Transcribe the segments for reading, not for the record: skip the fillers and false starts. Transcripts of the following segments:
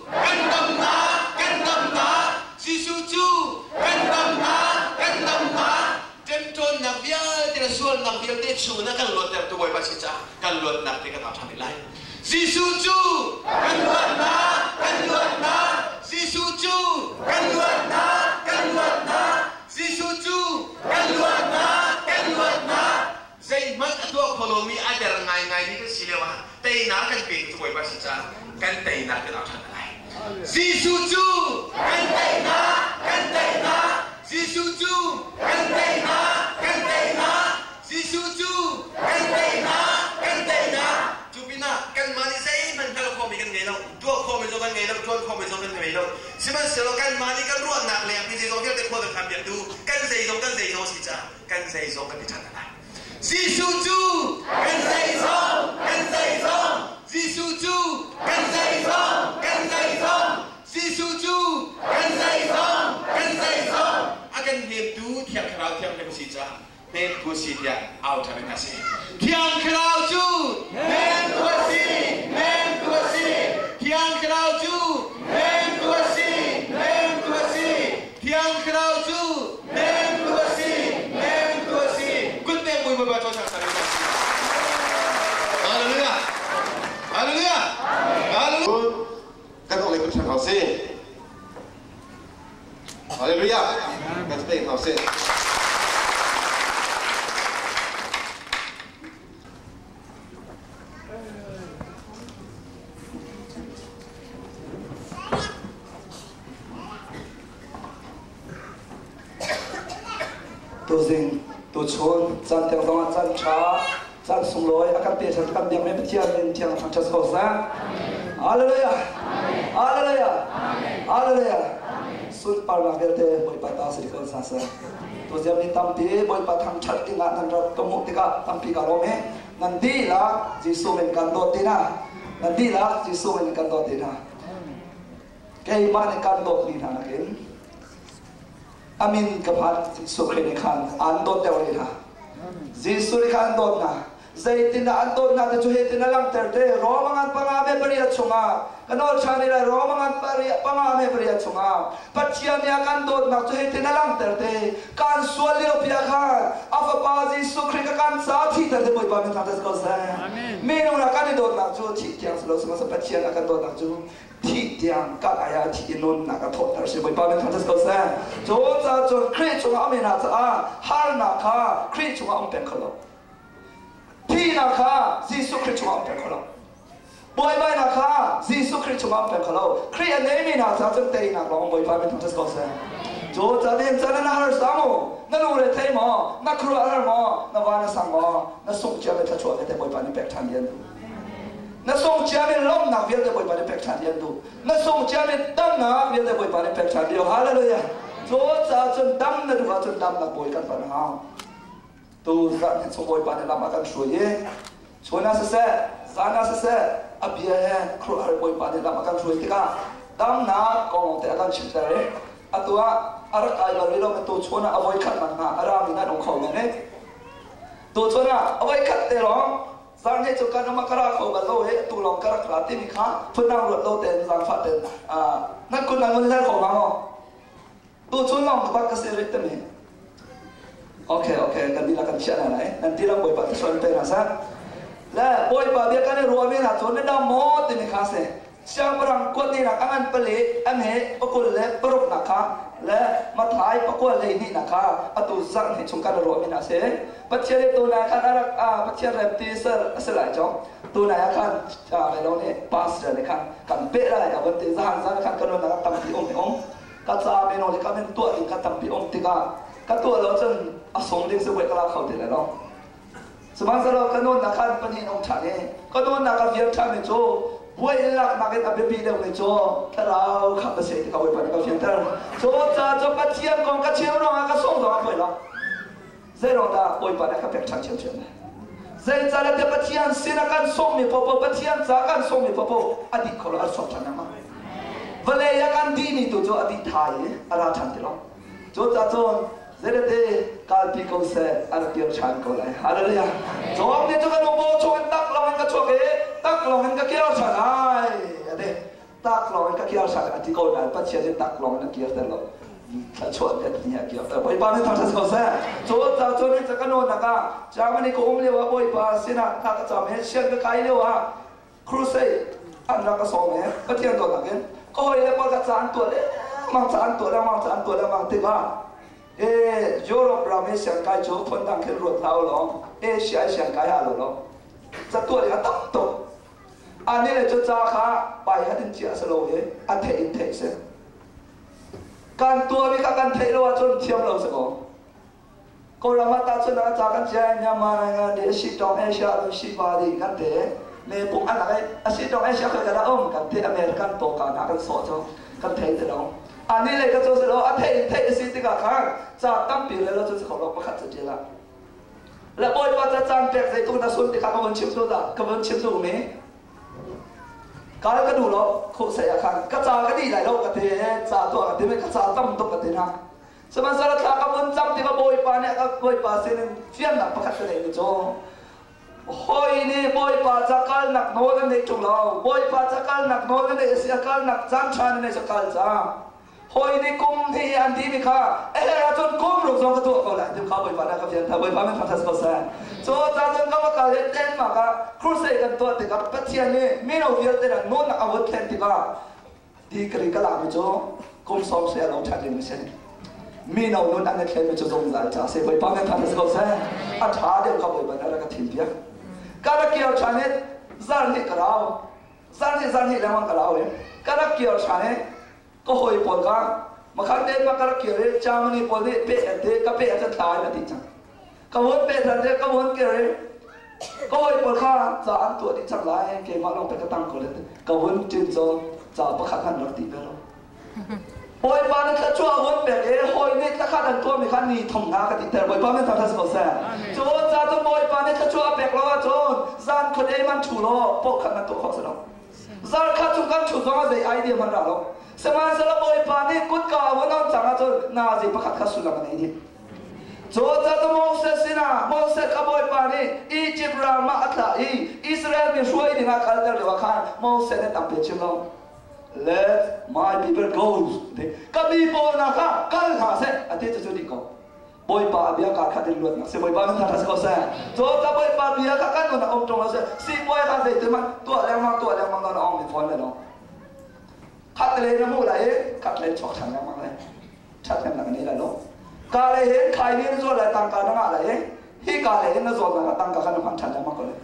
kan damnak, kan damnak, Jesuh cu kan damnak, kan damnak. Ṭemṭawnnak vialte le sualnak vialte chungin a kan luattertu Bawipa si caah kan luatnak te kan au ṭhan rih lai. Jesuh cu kan luatnak, kan luatnak, Jesuh cu kan luatnak, kan luatnak, Jesuh cu kan luatnak, kan luatnak. Zeihmanh a tuah kho lomi a der ngaingaimi kan si lioah teinak kan petu cu Bawipa si caah kan teinak kan au ṭhan lai. Jesuh cu kan teinak, kan teinak, Jesuh cu kan teinak, kan teinak, Jesuh cu kan teinak, kan teinak. Cu pinah kanmah nih zeihmanh hngalh khawhmi kan ngei lo, tuah khawhmi zong kan ngei lo, ṭuan khawhmi zong kan ngei lo. Sihmanhsehlaw kanmah nih kan ruahnak leng hi zeizong vialte khua kan khan piaktu kan zeizong kan zeizong a si caah kan zeizong kan ti ṭhan hna lai. Jesuh cu kan zeizong, kan zeizong, Jesuh cu kan zeizong, kan zeizong, Jesuh cu kan zeizong, kan zeizong. A kan hnemtu Thiang Thlarau Thianghlim a si caah hnemtu a si tiah au ṭhan in a si. Thiang Thlarau cu hnemtu a si, hnemtu a si. Thiang Thlarau cu hnemtu a si, hnemtu a si. Thiang Thlarau cu hnemtu a si, hnemtu a si. Kutneng mui Bawipa cawnpiak sa hna si. Hallelujah. Hallelujah. Hallelujah. Kan awk lei kut hau si. Hallelujah. Kan stay hau si. Tuzing tuchun caan tiang zongah caan ṭha caan sunglawi a kan pe ṭhan kan biakmi Pathian min thiang thangṭhat ko seh. Hallelujah. Hallelujah. Hallelujah. Sunparnak vialte Bawipa ta si ko hna seh. Tuziam ni tampi Bawipa thangṭhat dingah nan rak ka hmuh tikah tampi ka lawm i nan dihlak Jesuh min kan dawt ti hna. Nan dihlak Jesuh min kan dawt ti hna. Keimah nih kan dawtmi hna nakin a min ka phan Jesuh Khrih nih khan aan dawt deuh rih hna. Jesuh nih khan an dawt hna. Zeitindah an dawt hna ti cu hitin a langhter te. Roma ngan panga me pariat chungah ka nawl ṭhan i lai Roma ngan panga me pariat chungah Pathian nih a kan dawtnak cu hitin a langhter te. Kan sual lio pi ah khan a fapa Jesuh Khrih ka kan ca thihter te Bawipa min thangṭhat ko seh. Minung la kan i dawtnak cu thih tiang si lo sihmanhsehlaw Pathian a kan dawtnak cu thih tiang kan ai ah thih i nunnak a thawhter si Bawipa min thangṭhat ko seh. Cu ca cun Khrih chungah um hna caah harnak kha Khrih chungah um peng kho lo. Thihnak kha Jesuh Khrih chungah um peng kho lo. Buaibainak kha Jesuh Khrih chungah um peng kho lo. Khrih a neimi hna caah cun teinak lawng Bawipa min thangṭhat ko seh. Cu ca nin can na har sa mu, na lungre thei maw, na khuaruah har maw, na va na sang maw, na sungh cia le thluachuah vialte Bawipa nih pek ṭhan dian duh. Na sung ciami lawmhnak vialte Bawipa nih pek ṭhan dian duh. Na sung ciami damnak vialte Bawipa nih pek ṭhan dio. Hallelujah. Cu caah cun dam na duh ahcun damnak Bawi kan pan hau. Tu zarh ni chung Bawipa nih lam a kan hruai i chun ah siseh, zan ah siseh, a bia he khuaruahhar Bawipa nih lam a kan hruai tikah damnak kong te a kan chimter i atu ah a rak kai bal rih lomi tu chun ah a voi khatnak hna a rami nan um kho men i tu chun ah a voi khat te lawng Zarhni cu kan um ka ra kho bal lo i atu lawng ka rak ra timi kha phundang ruat lo tein zaangfah tein nan kun nan ngun hler kho hnga maw? Tuchun lawng bak ka si rih timi. Okay, okay, kan dihlak kan chiah hna lai. Nan dihlak Bawipa thluachuah in pe hna seh. Le Bawipa bia kan i ruahmi hna cu na dam maw timi kha si. Siangpahrang kuatlinak a ngan pali an he pakul le paruknak kha le Mathai pakua hleihnihnak kha atu zarh hnih chung kan i ruahmi hna a si. Pathian nih tunai khan a rak Pathian rem ti ser a si lai cong. Tunai ah khan melo nih pastor nih khan kan peh lai a van ti zahan zan khan kan nunnak tampi um um ka ca meno le ka min tuah ding kha tampi um tikah ka tuah lo cun a sung ding si voi ka la kho ti lai lo. Sihmanhsehlaw ka nunnak khan pahnih um ṭhan i ka nunnak a vial ṭhanmi cu buai in laknak in a biapi deuhmi cu thlarau khamh a si ti ka Bawipa nih ka fianter. Cu ca cu Pathian kong ka chim ruangah ka sung zong a poi lo. Zeiruang dah Bawipa nih a ka pek ṭhan ṭhiamṭhiam lai? Zeicahtiah Pathian sin a kan sawmmi paohpaoh Pathian ca kan sawmmi paohpaoh a dih kho lo, a sawm ṭhan lengmang. Vawlei a kan dihmi tu cu a dih thai i a ra ṭhan ti lo. Cucaah cun zeirete kalpi ko seh a rak kir ṭhan ko lai. Hallelujah. Cawm ni cu kan um chung in tak lawng in ka chuak i tak lawng in ka kir ṭhan ai a ti. Taklawng in ka kir sak a ti ko nain Pathian nih taklawng in a kirter lo. Thluachuah le ni a kirter. Bawipa nih thangṭhat ko seh. Cu ca cu nih ca ka nawn ah Germany ka um lio ah Bawipa sinah thla ka cam he sian ka kai lio ah crusade an rak ka sawm he Pathian dawtnak in ka hawi le pawl ka ca an tuah lengmang ca an tuah lengmang ca an tuah lengmang tikah e Europe ram i siangkai cu phundang khin ruat hlah u law Asia i siangkai ha lo law ca tuah ding a tam tuk. Anih le cu ca kha pai hat in chiah si lo i a theih in theih si. Kan tuahmi kha kan theih lo ahcun thiam lo si ko. Kawlram ah tahchun ah ca kan chia Myanmar nga de si tong Asia lu si pa di kan te me pung an ai a si tong Asia ka kana um kan te American to ka na kan so chu kan thei te lo. Ani le ka chu si lo a theih in theih si tikah khan ca tampi le lo chu si kho lo pakhat cu ṭial ah. Le Bawipa ca caan pek zeitluk na sun ti kha ka vun chim tu dah ka vun chim duh mi kal ka duh lo khuh ah khan ka ca ka dih lai lo ka ti ca tuah ka ti mi ka ca tam tuk ka ti na sihmanhsehlaw thla ka vun cam tikah Bawipa nih ka Bawipa sin in fiannak pakhat ka neih mi cu hoi nih Bawipa ca kalnak nawl an neih ṭung lo Bawipa ca kalnak nawl an neih a si a kalnak caan ṭha na neih cu kal ca Hawi nih kum hnih i an timi kha a herh ahcun kum ruk zong ka tuah ko lai ti kha Bawipa nih ka fian tha Bawipa min thangṭhat ko seh. Cu ca cun ka va kal i Denmark ah crusade kan tuah tikah Pathian nih mino vialte rak nawnnak a vun thlen tikah ti ka ri ka lakmi cu kum sawm se a lo ṭhan ding a si. Mino nun an i thlenmi cu zungzal ca a si. Bawipa min thangṭhat ko seh. A ṭha deuh kha Bawipa nih a rak ka thim piak. Ka rak kir ṭhan i zarh hnih ka rau. Zarh hnih zarh hnih lengmang ka rau i ka rak kir ṭhan i ka hawi pawl kha makhan te ma ka rak kir i Germany pawl nih pe an ti ka pe a thla in a ti cang ka vun pe than te ka vun kir i ka hawi pawl kha ca an tuah dih cang lai keimah lawng te ka tang ko le ka vun ṭin cu ca pakhat han rak ti ve lo Bawipa nih thluachuah vun pek i hawi nih thlakhat an tuahmi kha ni thum hna ka ti ter Bawipa min thangṭhat si ko seh cu ca cu Bawipa nih thluachuah a pek lo ahcun zan khua ei man ṭhu law paw khat nan tuah khawh si lo Zarkhat chung kan ṭhut zongah zei idea hmanh ra lo. Sihmanhsehlaw Bawipa nih kutka a vun on cang ahcun nazi pakhat kha sullam a nei dih. Cu cu Moses sinah Moses kha Bawipa nih Egypt ram ah a thlah i Israel mi hruai dingah kalter lio ah khan Moses nih tampi a chim lo. Let my people go. Ka mi pawl hna kha kal hna seh a ti cu dih ko. Bawipa a bia kaa khat in luatnak si Bawipa nan thangṭhat si ko seh. Cu ka Bawipa bia kha kan nun ah um ṭung lo seh. Sipuai kha zeitin hmanh tuah lengmang tuah lengmang nawn a ong mi fawn le no. Khat le na hmuh lai i khat le chuak ṭhan lengmang lai. Ṭhat hnemnak ni lai lo. Ka le hin khai ni na zual lai tangka na ngah lai i hi ka le hin na zual nak ah tangka kha na hman ṭhan lengmang ko lai.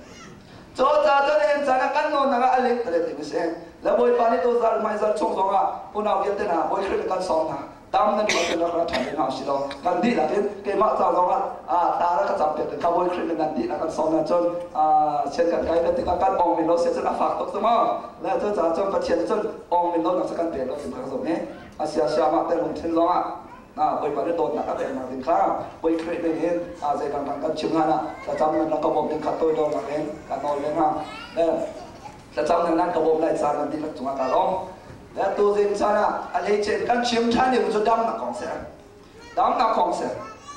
Cu ca cun hin caan ah kan nawn nak ah a ling le ti si. Le Bawipa nih tu zal hmai zal chung zong ah unau vialte hna Bawi Khrih kan sawm hna. Tam nan ruah cun rak ṭhan ding hna si lo. Kan dihlak in keimah ca zong ah ta ra ka cam piak ka Bawi Khrih nan dihlak kan sawm hna cun sian kan kai ve tikah kan ong min lo sia cun a fak tuk cu maw. Le cu ca cun Pathian cun ong min lo nak cu kan pe lo tin ka zumh i a sia sia mah te lungthin zong ah Bawipa nih dawtnak a peknak ding kha Bawi Khrih min hin zei dangdang kan chim hlan ah thlacam nan rak ka bawmh ding kha toidornak in ka nawl ve hna. Le thlacam nan nan ka bawm lai caan nan dihlak cungah ka lawm. Le tuzing caan ah a hleice kan chim ṭhan ding cu damnak kong si. Damnak kong si.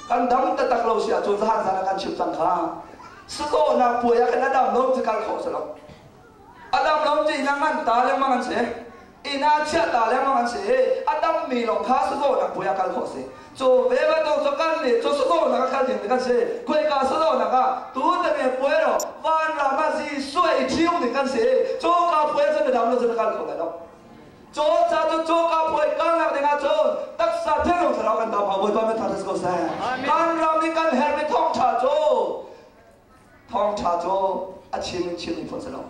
Kan dam taktak lo si ahcun zahan zan ah kan chim cang kha. Sazawhnak puai ah khan a dam lo cu kal khawh si lo. A dam lo cu inn ah ngan ta lengmang an si. Inn ah chiah ta lengmang an si i a dammi lawng kha sazawhnak puai ah kal khawh si. Cu ve bantuk cu kan nih cu sazawhnak ah kal ding kan si. Khuaika sazawhnak ah tu tame puai ro vanram ah Jesuh i ṭhium ding kan si. Cu ka puai cu midang lo cun kal kho lai lo. Cu ca cu cu ka puai kalnak ding ah cun taksa thinlung thlarau kan dam hau Bawipa min thangṭhat si ko seh. Kan ram nih kan herhmi thawngṭha cu thawngṭha cu a chim in chim mi phun si lo.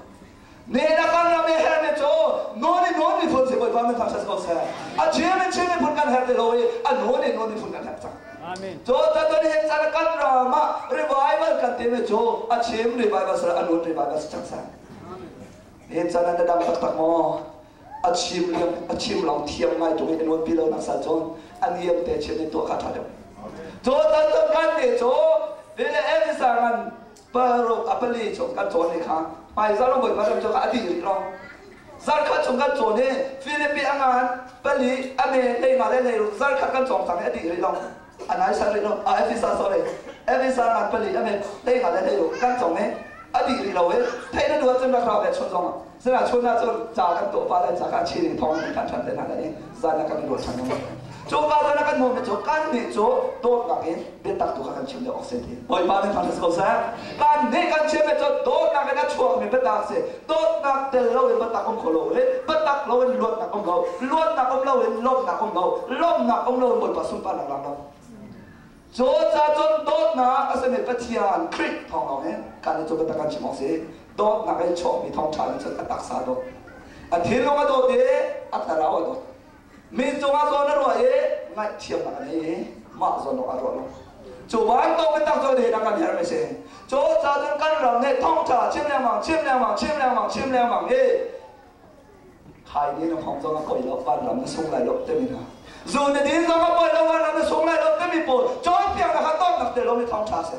Ne na kan ram i hermi cu nawn in nawn miphun si Bawipa min thangṭhat si ko seh. A chim in chim miphun kan herh ti lo i a nawn in nawn miphun kan herh cang. Amen. Cu cun hin can kan ram ah revival kan timi cu a chim revival si a nawn revival si cang seh. Hin can na dam taktak maw? A chim liam a chim long thiam ngai tung i a nawn pi lo nak sal cun a niam te chim in tuah kha ṭha deuh. Cu cun kan nih cu Vile Elisa ngan paruk a pali chung kan cawn ni kha hmaizarh a Bawipa ram cu a dih rih lo. Zarkhat chung kan cawn i Filipi a ngan pali a me hleinga le hleiruk zarkhat kan cawng cang i a dih rih lo. A nai san rih lo. A Efesa sorry. Efesa ngan pali a me hleinga le hleiruk kan cawng i a dih rih lo i theih na duh ahcun rak ra ve chun zong ah. Sina chun ah cun ca kan tuah pa lai ca ka chin in thong kan than te hna lai i zan ah kan i ruah than lengmang. Cu ka zan ah kan hmuhmi cu kan nih cu dawtnak in biatak tu kha kan chim deuh awk si ti. Bawipa nih thangṭhat si ko seh. Kan nih kan chimmi cu dawtnak in a chuakmi biatak si. Dawtnak tel lo in biatak um kho lo i biatak lo in luatnak um lo. Luatnak um lo in lawmhnak um lo. Lawmhnak um lo in Bawipa sunparnak lang lo. Cu ca cun dawtnak a simi Pathian Khrih thawng lawng in kan i cu biatak kan chim awk si. Dawtnak in chuakmi thawngṭha nih cun a taksa a dawt. A thinlung a dawt i a thlarau a dawt. Mi cungah zawn a ruah i ngaihthiamnak a nei i mah zawn lawng a ruah lo. Cu bantuk biatak cu nihin ah kan herh mi si. Cu ca cun kan ram nih thawngṭha chim lengmang, chim lengmang, chim lengmang, chim lengmang i khai ni na hmong zong a poi lo vanram na sung lai lo timi hna zu na din zong a poi lo vanram na sung lai lo timi pawl cawnpiak na kha tonnak te lo mi thawngṭha si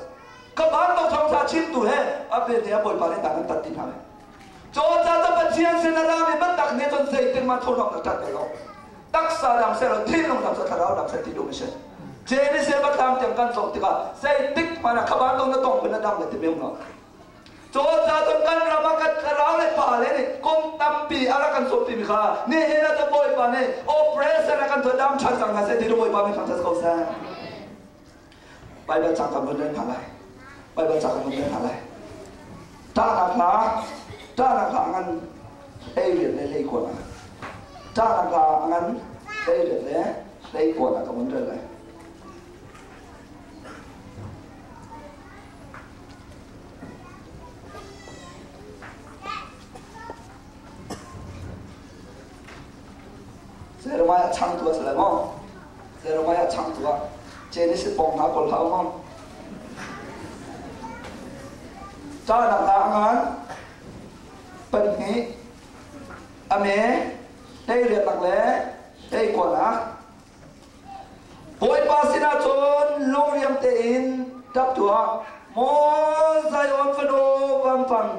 ka ban to thawngṭha chimtu he a pe te a bawipa nih dang an tat ti hna le cawn ca ca Pathian sin a rami biatak nih cun zeitin ma thurhnawm na tat lo taksa dam se lo thinlung dam se thlarau dam se ti duh mi si Jeni se batlam tiang kan zoh tikah zeitik hmanh ah kha ban to na tong pin na dam le ti mi um lo Cawnca cun kan ram ah kan thlarau le pale nih kum tampi a rak kan sawmpi kha nihin ah cun Bawipa nih operation a kan tuah dam ṭhan cang hna seh ti Bawipa min thangṭhat ko seh. Baibal cang kan vun rel hna lai. Baibal cang kan vun rel hna lai. Ṭahnak hla, ṭahnak hla ngan hlei riat le hlei kuan ah. Ṭahnak hla ngan hlei riat le hlei kuan ah ka vun rel lai. Jeremiah changtu a si lai maw? Jeremiah changtu ah Genesis pong hna kawl hlah maw? Caanak hna a ngan pahnih a me hleiriatnak le hleikuanak Bawipa sinah cun lungriam tein ṭap tuah, maw Zion fanu vampang,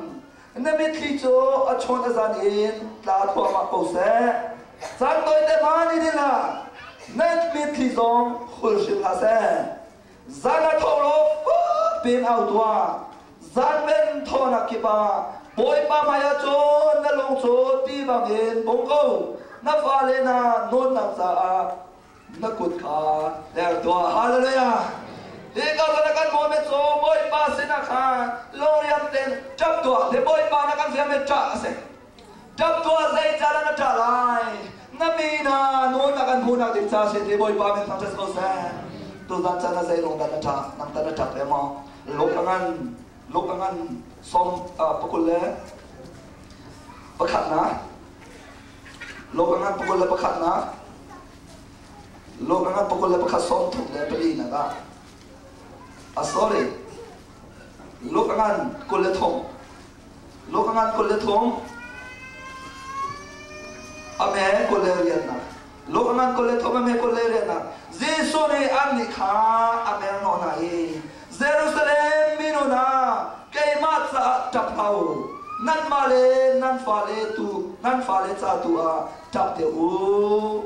na mitthli cu a chawn a zan in tla thluahmah ko seh. Caan tawite hmanh in in hlah, na mitthli zong hul hrim hlah seh. Zan ah tho law fak piin au tuah, zanven thawnak kip ah Bawipa hmaiah cun na lung cu ti bangin bung ko, na fale hna nawnnak caah na kut kha hler tuah. Hallelujah! Hi ka zawn kan moment cu Bawipa sinah khan lungriam tein ṭap tuah. Hi Bawipa na kan fiam i ṭah a si. Ṭap tuah zeicadah na ṭah lai? Na mi hna nawl na kan hmuhnak ding ca si ti Bawipa min thangṭhat ko seh. Tuzan caan ah zei lung dah na ṭah? Nang tah na ṭap ve maw? Lung a ngan, lung a ngan som pakul le pakhatnak. Lung a ngan pakul le pakhatnak. Lung a ngan pakul le pakhat som thum le pali nak ah. Ah sorry. Lung a ngan 23. Lung a ngan 23. A me 24nak. Lung a ngan 23 a me 24nak. Jesuh nih annih kha a mer hnawh hna i Jerusalem minu hna keimah caah ṭap hlah u nanmah le nan fale tu nan fale ca tu ah ṭap te u.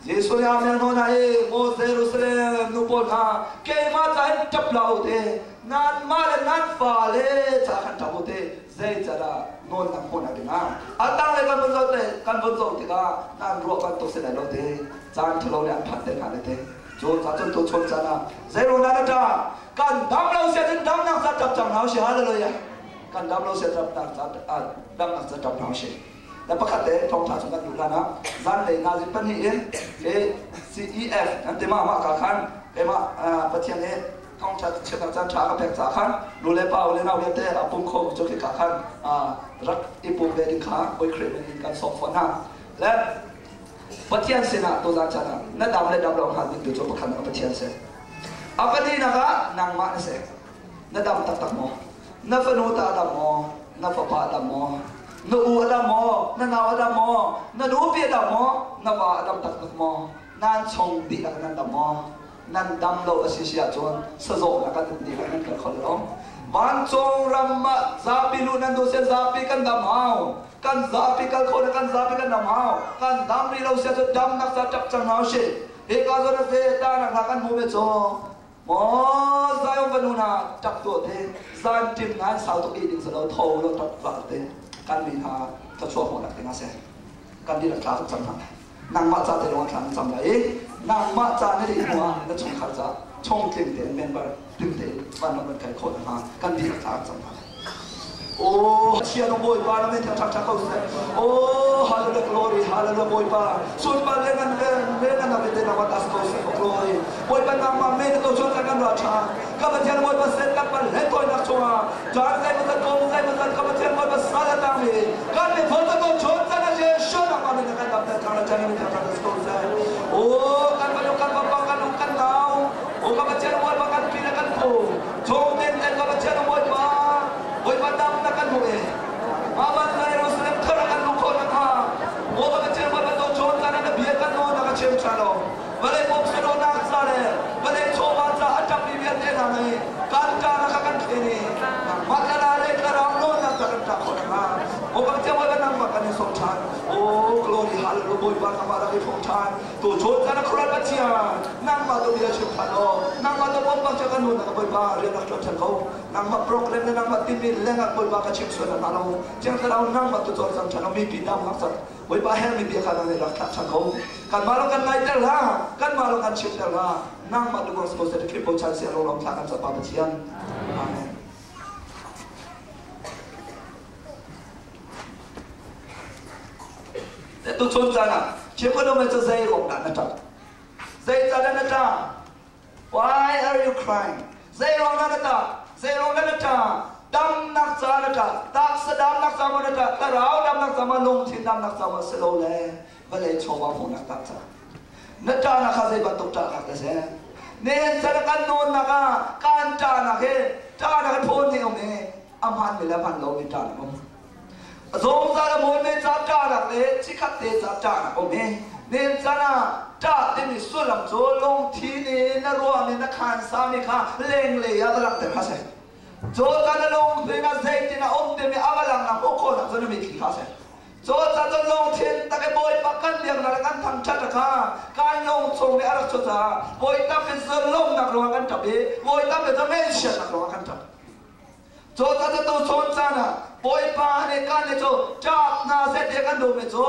Jesuh nih a mer hnawh hna i Maw Jerusalem nu pawl hna keimah ca hin ṭap hlah u te nanmah le nan fale ca khan ṭap u te zeicadah nawlnak hmuhnak dingah a tanglei kan vun zoh te kan vun zoh tikah nan ruah bantuk si lai lo te caan ṭhalo nih an phanh te hna le te cu ca cun tu chun caan ah zeiruang dah na ṭah kan dam lo sia cun damnak ca ṭap cang hna usih hallelujah kan dam lo sia ṭap ca damnak ca ṭap hna usih na pakhat te thawngṭha chung kan duh hlan ah zanlei nazi pahnih in ke CEF an ti ma mah ka khan keimah Pathian nih thawngṭha chimnak caan ṭha ka pek caah khan nu le pa le nau vialte a pum kho cu khi ka khan rak i pum ve ding kha Bawi Khrih min in kan sawm fawn hna le Pathian sinah tuzan caan ah na dam le dam lo hngal ding tu cu pakhat ah Pathian si a pahnihnak ah nangmah na si na dam taktak maw na fanu ta a dam maw na fapa a dam maw na u a dam maw na nau a dam maw na nupi a dam maw na va a dam taktak maw nan chung dihlak nan dam maw nan dam lo a si si ahcun sazawhnak kan dihlak nan kal kho lo vancung ram ah zapi lu nan duh sian zapi kan dam hau kan zapi kal kho na kan zapi kan dam hau kan dam rih lo sia cu damnak ca ṭap cang hau si hi ka zawn a se ta nak hna kan hmu me cu maw Zion fanu hna ṭap tuah te zan ṭim nan sau tuk i ding salo tho lo ṭap vak te kan mi hna. Thluachuah hmuhnak ding a si. Kan dihlak thla kan cam hna. Nangmah ca te lawng thla na cam lai i nangmah ca na dih hnu ah na chungkhar ca chungtling tein member tling tein vanram kan kai khawh nakhnga kan dihlak thla kan cam hna. Oh, Pathian Bawipa na min thangṭhat ṭha ko seh. Oh, hallelujah glory, hallelujah Bawipa. Sunpar le ngan le le ngan na te na wat as ko seh glory. Bawipa nangmah men to chuan kan ra ṭha. Ka Pathian Bawipa set kan pal he toy nak chungah jan zai ma zat kom zai ma zat ka Pathian Bawipa sala tang mi kan mi phon to chon chan a Jesu nangmah men kan dam kan ra chan min thangṭhat as ko seh. Oh, kan pa kan pa kan kan nau. Oh, ka Pathian Bawipa kan pi na kan pu. Chung ten ten ka Pathian Bawipa Bawipa dam na kan hmuh i Aman na Jerusalem thar kan luh khawh nakhnga maw ka Pathian Bawipa to chawn caan na bia kan nawl na ka chim ṭhan lo vawlei pom salonak ca le vawlei chawva ca a ṭapmi vialte hna nih kan ṭa na kha kan thlen i nangmah tlara le tlarau nawlnak ca kan ṭah khawh nakhnga maw ka Pathian Bawipa nangmah kan in sawm ṭhan. Oh glory hallelujah Bawipa nangmah rak i hrawm ṭhan. Tu chun caan a khuaruat Pathian nangmah tu bia chim ṭhan aw nangmah tu pompak cu kan nun na ka Bawipa rian rak ṭuan ṭhan ko. Nangmah program le nangmah timi lengah Bawipa ka chim sual hna lo. Thiang Thlarau nangmah tu cawlcang ṭhan lo mipi dam hak cang. Bawipa hermi bia kha nang nih rak thlah ṭhan ko. Kanmah lawng kan ngaihter hlah, kanmah lawng kan chimter hlah. Nangmah tu kong sponsor Khrih bochan si ro lawng thlah kan capa Pathian. Amen. Tu chun caan ah chim ko dom cu zei kong dah na ṭap? Zei caan dah na ṭah? Why are you crying? Zei ruang dah na ṭah? Zei ruang dah na ṭah? Damnak ca na ṭah. Taksa damnak ca maw na ṭah? Thlarau damnak ca maw? Lungthin damnak ca maw? Si lo le vawlei chawva hmuhnak tak ca. Na ṭahnak kha zei bantuk ṭahnak dah si? Nihin chan kan nunnak ah kan ṭahnak hi ṭahnak hi phun nih um i a hmaanmi le a hmaan lomi ṭahnak um. Zungzal a hmunmi ca ṭahnak le chikkhat te ca ṭahnak um i nihin chan ah ṭah timi sullam cu lungthi nih na ruahmi na khansami kha lenglei ah va langhter kha a si. Cu ca na lungthin ah zeitin a um timi a va lang na hmuh khawhnak cu na mitthli kha a si. Cu ca cu lungthin tak i Bawipa kan biaknak le kan thangṭhat kha kan lungchung nih a rak chuah caah bawi tampi lawmhnak ruangah kan ṭap i bawi tampi cu ngaihchiatnak ruangah kan ṭap. Cu ca cu tuchun caan ah Bawipa nih kan nih cu ṭap hna seh ti kan duhmi cu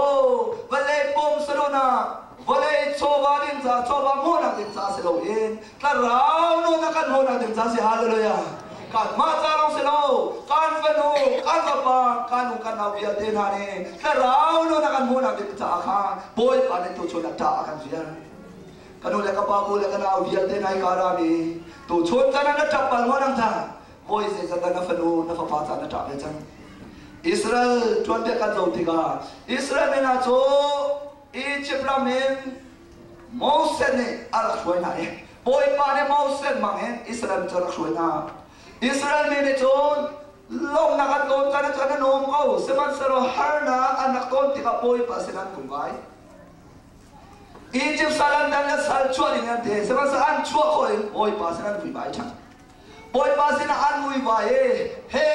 vawlei pum saduhnak vawlei chawva ding ca chawva hmuhnak ding ca si loin thlarau nunnak kan hmuhnak ding ca si. Hallelujah. Kanmah ca lawng si lo, kan fanu, kan fapa, kan u, kan nau vialte hna nih thlarau nunnak kan hmuhnak ding caah khan Bawipa nih tuchun ah ṭah a kan fial. Ka nu le ka pa, u le ka nau vialte nai ka rami tuchun caan ah na ṭap bal maw nang ta? Bawi zeizat na fanu, na fapa ca na ṭah ve cang. Israel tuanbia kan zoh tikah Israel mi hna cu Egypt ram in Moses nih a rak hruai hna i Bawipa nih Moses hmang in Israel cu a rak hruai hna. Israel mi nih cun lawmhnak an tawn caan ah cun an um ko, sihmanhsehlaw harnak an rak tawn tikah Bawipa sin an kum vai. Egypt sal an dan le sal chuah ding an ti, sihmanhsehlaw an chuah khawh in Bawipa sin an vui vai ṭhan. Bawipa sinah an muivai i he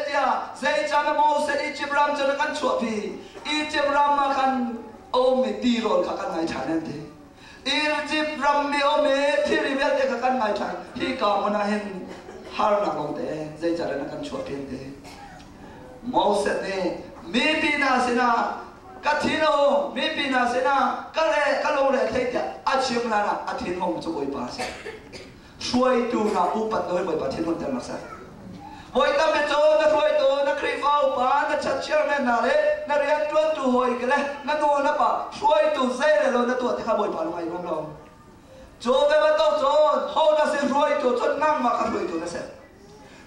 tiah zeicah na Moses Egypt ram cu na kan chuahpi? Egypt ram ah khan a ummi tirawl kha kan ngai ṭhan an ti. Egypt ram mi um i thilri vialte kha kan ngai ṭhan. Hi ka hmun ah hin harnak lawng te zeicah na kan chuahpi an ti. Moses nih mipi hna sinah ka thin a hung, mipi hna sinah ka re ka lungre a thei tiah a chim hlan ah a thinhung cu Bawipa a si. Hruaitu hna upat nawi Bawipa thinhunter hna seh. Voi tam cu na hruaitu, na Khrihfa upa, na church chairman hna le na rianṭuantu hawi ke le na nu na pa hruaitu zei le lo na tuah tikah Bawipa lung ai nuam lo. Cu ve bantuk cun ho na si hruaitu cun nangmah kha hruaitu na si.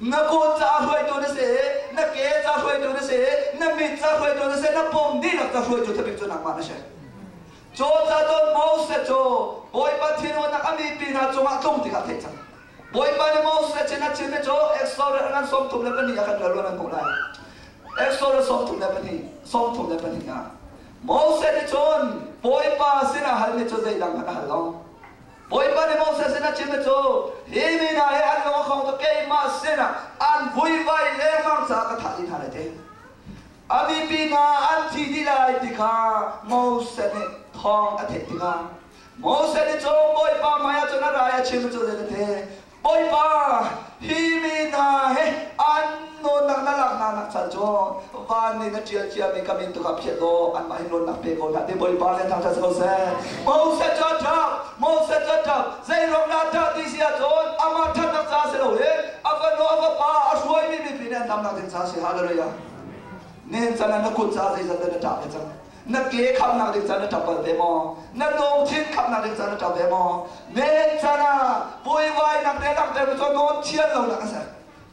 Na kut caah hruaitu na si, na ke ca hruaitu na si, na mit ca hruaitu na si, na pum dihlak ca hruaitu thabik cu nangmah na si. Cucaah Moses cu Bawipa thinhunnak a mipi hna cungah tlung tikah theih cang. Bawipa nih Moses sin a chimmi cu Exodus ngan 32 ah kan rel an hmuh lai. Exodus 32, 32 ah Moses nih cun Bawipa sinah halmi cu zeidang hmanh a hal lo. Bawipa nih Moses sin a chimmi cu hi mi hna hi an lung a khong tuk keimah sinah an vuivai lengmang caah ka thah dih hna lai ti. A mipi hna an thi dih lai ti kha Moses nih thawng a theih tikah Moses nih cun Bawipa hmaiah cun a rai a chim cu zei a ti Bawipa, hi mi hna hi an Nawnnak na lak hna nak chan cun van nih na ṭial ciami ka min tu kha phiat law anmah hi nawnnak pe ko hna ti Bawipa nih thangṭhat si ko seh. Moses cu a ṭap, Moses cu a ṭap. Zeiruang dah a ṭah ti si ahcun amah ṭhatnak caah si loin a fanu a fapa a hruaimi mipi nih an damnak ding caah a si. Hallelujah. Nihin chan ah na kut caah zeizat dah na ṭah ve cang? Na ke khamnak ding caan na ṭap bal ve maw? Na lungthin khamnak ding caan na ṭap ve maw? Nihin chan ah vuivainak le langhter cu nawn thian lonak a si.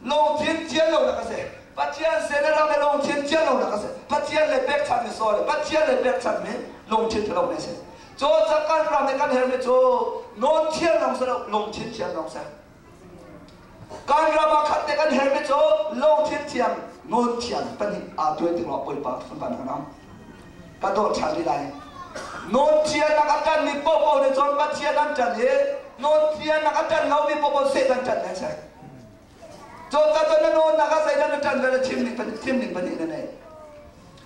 Lungthin thian lonak a si. Pathian sin na ram le lungthin thian lonak a si. Pathian le pekchanh mi sorry, Pathian le pekchanh mi lungthin ṭhalo ne si. Cu kan ram nih kan hermi cu nawn thian lawng si lo, lungthin thian lawng si. Kan ram ah khat te kan hermi cu lungthin thiang, nawn thiang pahnih aa tuai tik lawng Bawipa sunparnak kan ong. Ka dawt ṭhan rih lai. Nawn thiannak a ṭanmi paohpaoh nih cun Pathian an ṭan i nawn thiannak a ṭan lomi paohpaoh Satan ṭan an si. Cun cun na nawnnak ah zeidah na ṭan ve le thim ning pahnih na nei.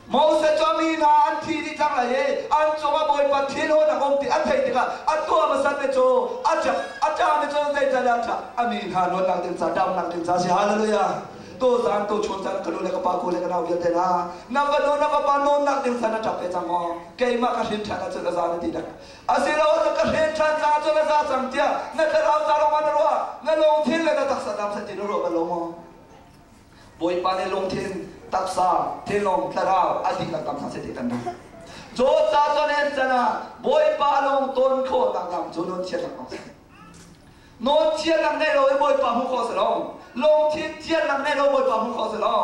Moses cu a mi hna an thi dih cang lai i an cungah Bawipa thinhun a um ti a theih tikah a tuah hmasat mi cu a ṭap a ṭahmi cu zeicahdah a ṭah a mi hna luatnak ding ca damnak ding ca si hallelujah tuzaan tuchun caan ka nu le ka pa ku le ka nau vialte hna na fanu na fapa nawnnak ding san a ṭap ve cang maw keimah ka hrin ṭhan ahcun a za na ti dak asiloah ka hrin ṭhan caah cun a za cang tiah na thlarau ca lawng ah na ruah na lungthin le na taksa dam seh ti na ruah bal lo maw Bawipa nih lungthin, taksa, thinlung, thlarau a dihlak tam hna seh ti kan duh. Cu ca cun hen can ah Bawipa lung ton khawhnak lam cu nun thiannak lawng si. Nun thiannak nei lo i Bawipa hmuh khawh si lo. Lungthin thiannak nei lo Bawipa hmuh khawh si lo.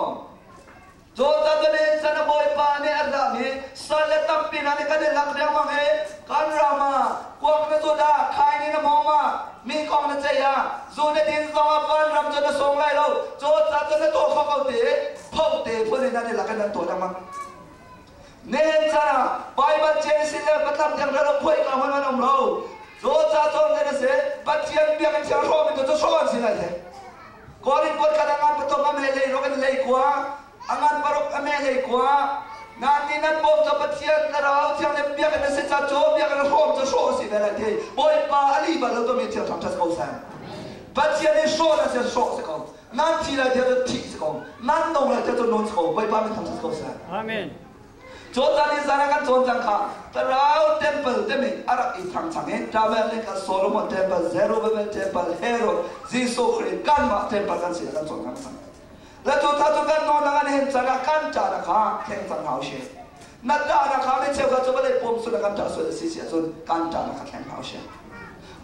Cu ca cun hen can ah Bawipa nih a rami sal le tampi hna nih kan i lak riangmang i kan ram ah kuak na zut ah khai nih na hmawm ah mi kong na ceih ah zu na din zong ah vanram cu na sung lai lo cu ca cu na tuah kho ko ti pho te phun in an i lak in an tuah lengmang nihin chan ah Bible chen sin le patlam tiang ro khuai ka hman an um lo cu ca cawn na si Pathian biakinn thiang hrawm in cu hrawm an si lai te Korin kuat khat angan pathum a me lei ruk in lei kua angan paruk a me lei kua nan ni nan bawm cu Pathian na rau thiang le biakinn na si ca cu biakinn hrawm cu hrawh si ve lai ti Bawipa a li bal lo to mi thiang thang ko sang Pathian i hrawh na si hrawh si ko nan thi lai tiah cu thih si ko nan nung lai tiah cu nun si ko Bawipa mi thang ko sang Amen. Cawncan in zan ah kan cawn cang kha Thlarau temple timi a rak i thang chang i Tabernacle Solomon temple Zerubbabel temple Herod Jesuh Khrih kanmah temple kan si kan cawn cang cang le cu tha cu kan nawn an hen cang ah kan ṭah na kha thleng cang hau she na ṭah na kha mi cheu kha cu vawlei pum sul kan ṭah sual si si ahcun kan ṭah na kha thleng hau she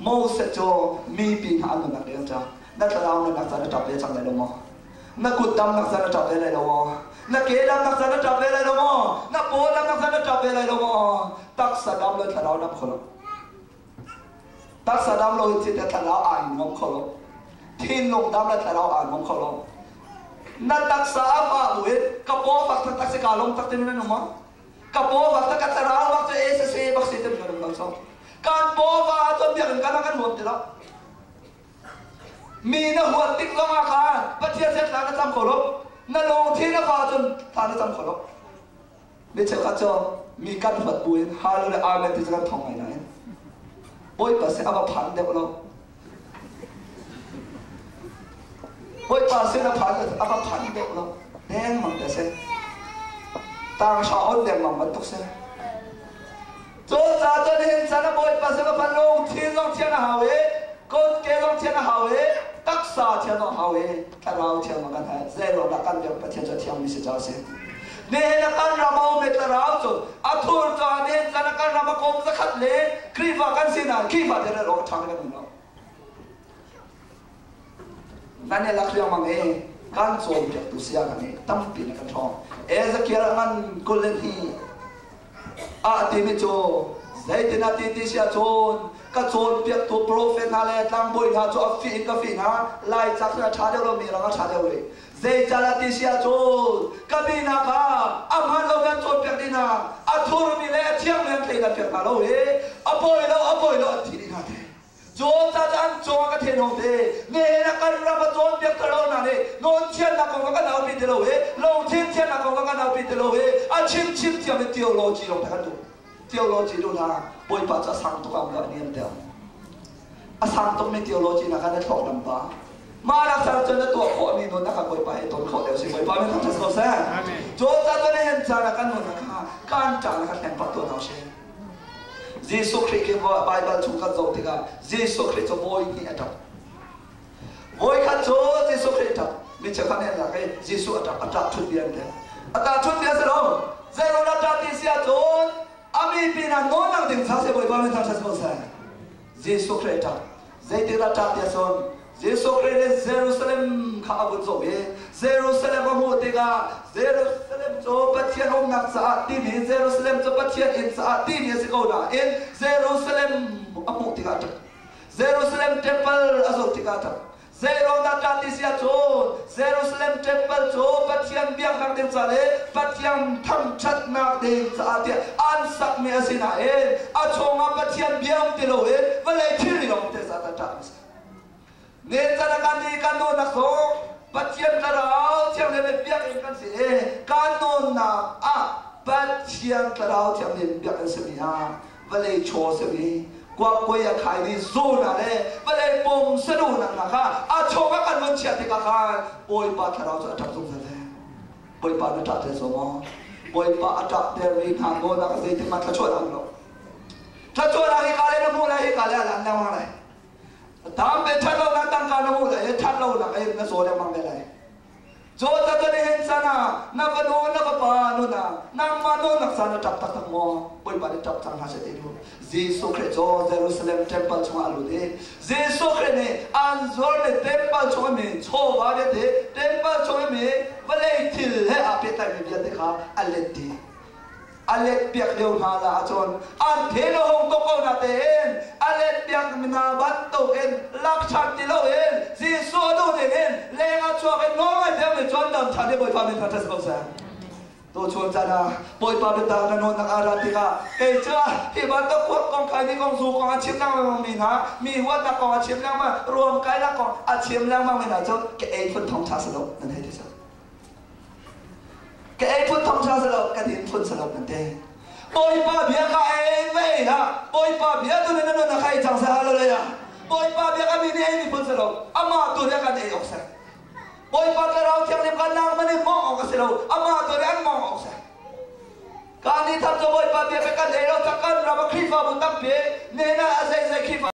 Moses cu mi pi hna an nunnak ding ca na thlarau nunnak ca na ṭap ve cang lai lo maw Na kut damnak zan a ṭap ve lai lo maw? Na ke damnak zan a ṭap ve lai lo maw? Na paw damnak zan a ṭap ve lai lo maw? Taksa dam lo thlarau dam kho lo. Taksa dam lo in thil thlarau aa in ngom kho lo. Thinlung dam le thlarau aa ngom kho lo. Na taksa a fah bu in ka paw fak tak tak si ka lung tak tin na um maw? Ka paw fak tak ka thlarau bak cu e se se bak si tin na um lo so. Kan paw fa ahcun biakinn kan kan huam ti lo. Mi na huat tik zongah khan Pathian sin thla na cam kho lo. Na lungthin a fa cun thla na cam kho lo. Mi cheukhat cu mi kan huat buin hallelujah amen ti cu kan thong ngai nain Bawipa sin a va phan deuh lo. Bawipa sin a phan a va phan deuh lo. Dengmang te si. Tang hra on dengmang bantuk si. Cucaah cun nihin chan ah Bawipa sin a phan lungthin zong thian a hau i kutke zong thian a hau i taksa thian zong a hau i thlarau thiang zong kan hal. Zeiruang dah kan biak Pathian cu a thiangmi si caah a si. Nihin ah kan ram a um i thlarau cu a thur caah nihin chan ah kan ram a kum zakhat le Khrihfa kan si nain Khrihfa te rel awk a ṭha kan um lo. Nan i lak riangmang i kan cawnpiaktu saya kan i tampi na kan ṭhawng. Ezekiel a ngan 22 ah timi cu zeitin a ti ti si ahcun ka cawnpiaktu profet hna le tlangbawi hna cu a fih in ka fih hna lai cak a ṭha deuh lo mi rang a ṭha deuh rih zeicadah ti si ahcun ka mi hna kha a hmaan lo an cawnpiak dih hna a thurmi le a thiangmi an thleidan piak hna lo i a pawi lo a pawi lo an thi dih hna te Cawn ca an caw ka then hong te nihin ah kan ram a cawnpiak thalo hna nih nawn thiannak kong kan aupi ti lo hi lungthin thiannak kong kan aupi ti lo hi a chim chim thiam in theology lawng te kan duh theology duh hna bawipa cu a sang tuk am lo ni an tel a sang tuk mi theology na kan i thlok lam pa Mah nak sang cun na tuah khawhmi nun na ka Bawipa he ton khawh deuh si. Bawipa min thangṭhat ko seh. Cu caan van hen caan ah kan nun kha kan ṭang kan hleng pak tuah hna usih. Jesuh Khrih khi Baibal chung kan zoh tikah Jesuh Khrih cu vawi hnih a ṭap. Vawi khat cu Jesuh Khrih a ṭap. Mi cheukhat nih an lak i Jesuh a ṭap, a ṭah ṭhut bia an ti. A ṭah ṭhut bia si lo. Zeiruang dah ṭah ti si ahcun a mi pinah nawlnak ding kha si Bawipa min thangṭhat ko seh. Jesuh Khrih a ṭap. Zeitikdah ṭah ti ahcun Jesuh Khrih nih Jerusalem kha a vun zoh i Jerusalem a hmuh tikah Jerusalem cu Pathian umnak caah timi Jerusalem cu Pathian inn caah timi a si ko nain Jerusalem a hmuh tikah a ṭap. Jerusalem temple a zoh tikah a ṭap. Zeiruang dah ṭah ti si ahcun Jerusalem temple cu Pathian biaknak ding ca le Pathian thangṭhatnak ding caah tiah an sakmi a si nain a chungah Pathian bia um ti loin vawlei thilri lawng te caah dah ṭah a si. Nen can ah kan nih kan nawlnak zong Pathian Thlarau Thianghlim in biakinn kan si i kan nawlnak ah Pathian Thlarau Thianghlim biakinn simi ah vawlei chaw simi kuakkuai a khai mi zona le vawlei pom saduhnak hna kha a chawng ah kan vun chiah tikah khan Bawipa Thlarau cu a ṭap zungzal ve. Bawipa na ṭah ter zaw maw? Bawipa a ṭah termi hna nawlnak zeitik hmanh thluachuahnak um lo. Thluachuahnak hi ka le na hmuh lai hi ka le a lan lengmang lai. Tam pe ṭhat lonak tangka na hmuh lai i ṭhat lonak in na zaw lengmang ve lai. Caw ta nihin caan ah na fanu na fapa nun ah nangmah nawlnak caan na ṭap taktak maw? Bawipa nih ṭap cang hna seh ti duh. Jesuh Khrih cu Jerusalem temple chungah a lut i Jesuh Khrih nih an zuarmi temple chung i mi chawva vialte temple chung i mi vawlei thil he aa pehtlaimi vialte kha a let dih. A let piak lio hna la ahcun an thin a hung tuk ko na tein a let piak hna bantukin lak ṭhan ti loin Jesuh a duh dingin leng ah chuak in nawl ngai piak mi cun dam ṭhan hi Bawipa min thangṭhat si ko seh. Tuchun caan ah Bawipa biatak na nawnnak aa rat tikah kei cu hi bantuk kuak kong khai mi kong zu kong a chim lengmang mi hna mi huatnak kong a chim lengmang ruam kainak kong a chim lengmang mi hna cu ka ei phun thong ṭha si lo nan hei ti cang. Ka ei phun thong ṭha si lo, ka din phun si lo nan ti. Bawipa bia ka ei mei hlah. Bawipa bia tu nih na nun a khai cang seh. Hallelujah. Bawipa bia ka mi nih ei mi phun si lo. Amah tu nih kan ei awk seh. Bawipa Thlarau Thianghlim kan nang man in mawng awk a si lo. Amah tu nih an mawng awk seh. Kan nih tham cu Bawipa bia ka kan ei lo cak kan ram a Khrihfabu tampi nena a zei zei Khrihfa